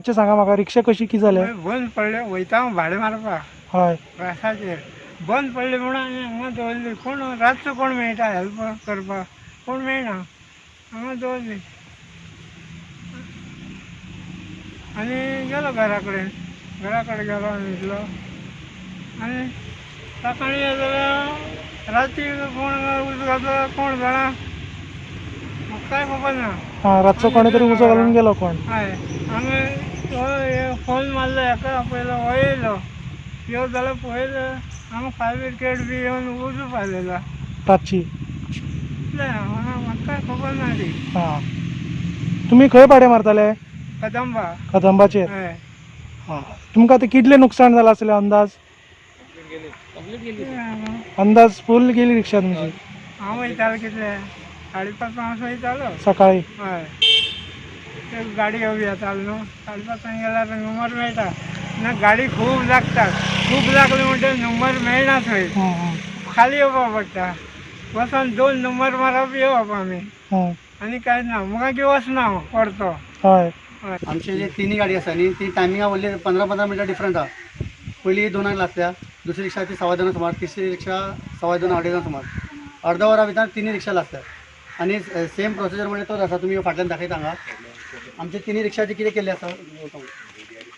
मातशें सांगा म्हाका, रिक्षा कशी कितें जाल्या? बंद पडले, वयता हांव भाडें मारपाक. हय. प्रासाचेर बंद पडले म्हणून आमी हांगा दवरली. कोण रातचो कोण मेळटा हेल्प करपाक? कोण मेळना. हांगा दवरली आनी गेलो घरा कडेन. घरा कडेन गेलो, न्हिदलो आनी सकाळीं येयलो जाल्यार राती कोण उजो घातलो कोण जाणा, म्हाका कांय खबर ना. हां, रातचो कोणे तरी उजो घालून गेलो कोण. हय, आमी तो फोन मारलो हेका, पयलो हो येयलो. येयलो जाल्यार पळयलें हांगा फायर ब्रिगेड बी येवन उजो पालयला. रातची. इतलें हांगा म्हाका कांय खबर ना ती. हां, तुमी खंय भाडें मारताले? कदंबा. कदंबाचेर. हय. हां, तुमकां आतां कितलें नुकसाण जालां आसलें अंदाज? अंदाज फूल गेली रिक्षा तुमची. हांव वयतालो कितले, 5:30 वयतालो. सकाळी. हय, ते गाडी येवं येतालो न्हू. 5:30 गेल्यार नंबर मेळटा ना. गाडी खूब लागता, खूब लागली म्हणटकीर नंबर मेळना थंय. हं, हं, खाली येवपा पडटा. वचोन 2 नंबर मारप, येवप आमी. आनी कांय ना, मागीर वचना हांव परतो. हय. आमचे जे तिन्ही गाडी आसा न्ही, ती टायमिंगा वयली 15-15 मिनटां डिफरंट आहा. पयली 2 लागल्या, दुसरी रिक्षा ती 2:15 सुमार, तिसरी रिक्षा 2:15 2:30 सुमार. अर्द वरा भितर तिन्ही रिक्षा लागतात. आनी सेम प्रोसिजर म्हणजे तोच आसा. तुमी फाटल्यान दाखयता हांगा. आमचे तिन्ही रिक्षाची कितें केल्लें आसा,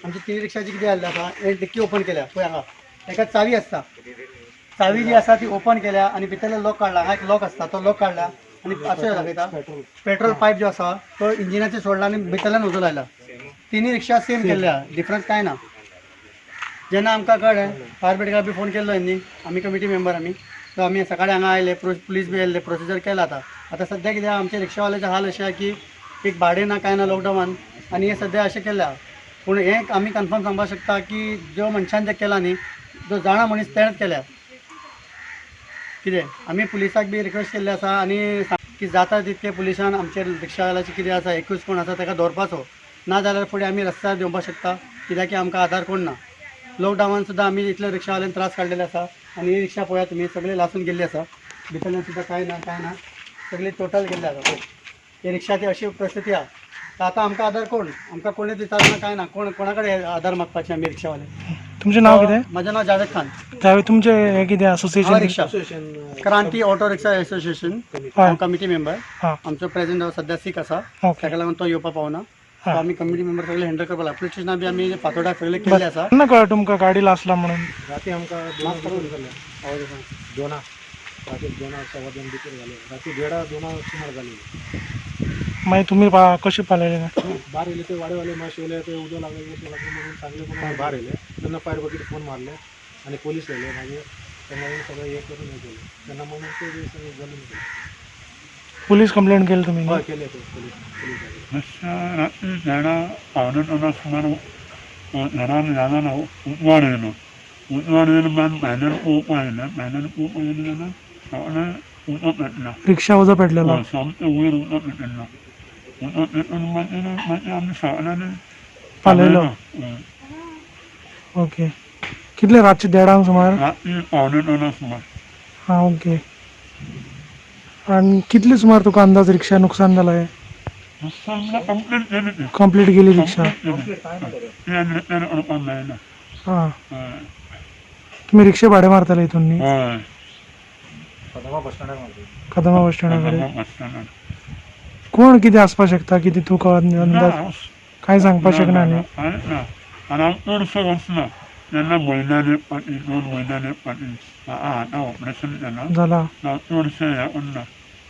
आमची तिन्ही रिक्षाची कितें जाल्लें आसा, एक डिक्की ओपन केल्या पळय हांगा. एका चावी आसता, चावी जी आसा ती ओपन केल्या आनी भितरलो लॉक काडला. हांगा एक लॉक आसता, तो लॉक काडला आनी अशें दाखयता. पेट्रोल पायप जो आसा तो इंजिनाचेर सोडला आनी भितरल्यान उजो लायला. तिन्ही रिक्षा सेम केल्ल्या, डिफरन्स कांय ना. जेन्ना आमकां कळ्ळें, फायर ब्रिगेडाक बी फोन केल्लो न्ही, आमी कमिटी मेंबर आमी, सो आमी सकाळी हांगा आयले, पुलीस बी आयले, प्रोसिजर केला. आतां आतां सद्या कितें आमचे रिक्षावाल्याचे हाल अशे आहा की एक भाडें ना कांय ना लॉकडावनान, आनी हें सद्या अशें केल्या. पूण हें आमी कन्फर्म सांगपाक शकता की ज्यो मनशान जें केलां न्ही, जो जाणा मनीस तेणेच केल्या. कितें आमी पुलिसाक बी रिक्वेस्ट केल्ली आसा आनी की जाता तितके पुलिसान आमचे रिक्षावाल्याचे कितें आसा, एक्यूज कोण आसा ताका दवरपाचो, ना जाल्यार फुडें आमी रस्त्यार देंवपाक शकता. कित्याक की आमकां आधार कोण ना. लॉकडावनान सुद्दां आमी इतले रिक्षावाल्यान त्रास काडलेले आसा. आनी ही रिक्षा पळयात तुमी, सगळी लासून गेल्ली आसा. भितरल्यान सुद्दां कांय ना, कांय ना, सगळी टोटल गेल्ली आसा. पळय ही रिक्षाची अशी परिस्थिती आहा. आतां आमकां आधार कोण, आमकां कोणूच विचारना कांय ना. कोण कोणा कडेन आधार मागपाचे आमी रिक्षावाले? तुमचें नांव कितें? म्हजें नांव जावेद खान. त्यावेळी तुमचें हें कितें असोसिएशन? रिक्षा क्रांती ऑटो रिक्षा एसोसिएशन. हांव कमिटी मेंबर. आमचो प्रेसिडेंट सद्या सीक आसा, ताका लागून तो येवपाक पावना. आमी कमिटी मेंबर सगळे हँडल करपाक लागला. पुलीस स्टेशनान बी आमी फातोड्याक सगळे केल्ले आसा. केन्ना कळ्ळें तुमकां गाडी लासला म्हणून? राती आमकां 2 जालें, 2, राती 2 2:15 भितर जालें. राती 1:30 2 सुमार जाली. मागीर तुमी कशें पालयलें? भायर येयले ते वाडेवाले, मातशे येयले ते उदक लागले उदक लागले म्हणून सांगले, म्हणून भायर येयले. तेन्ना फायर ब्रिगेड फोन मारले आनी पोलीस येयले. मागीर तेन्ना येवन सगळें हें करून हें केलें. तेन्ना म्हणून ते सगळें जालें. पुलीस कंप्लेंट केली तुमी? हय, केले ते पोलीस पोलीस आयले. रात्री 1:30 1:45 सुमार घरान जालो ना, उजवाड येयलो. उजवाड येयलो मागीर भायल्यान पळोवपाक आयलें. भायल्यान पळोवपाक येयलें जाल्यार सगळें उजो पेटला. रिक्षा उजो पेटलेलो. हय, सामकें वयर उजो पेटिल्लो. उजो पेटून मागीर मागीर आमी सगळ्यांनी पालयलो. ओके, कितले रातचे 1:30 सुमार? रात्री 1:45 सुमार. हां, ओके. आनी कितले सुमार तुका अंदाज रिक्षा नुकसान जालां हें? कंप्लीट केली ती. कंप्लीट गेली रिक्षा. ती आनी रिपेर करपाक मेळना. हां, तुमी रिक्षे भाडें मारताले हितून न्ही? हय. कदंबा बस स्टँडार मारता. कदंबा बस स्टँडा कडेन. बस स्टँडार. कोण कितें आसपाक शकता, कितें तुका अंदाज? कांय सांगपाक शकना न्ही? कांयच ना. आनी हांव चडसो वचना. तेन्ना म्हयन्यान एक फावटी, 2 म्हयन्यान एक फावटी. आतां ऑपरेशन केलां, जाला. हांव चडशें हें करना.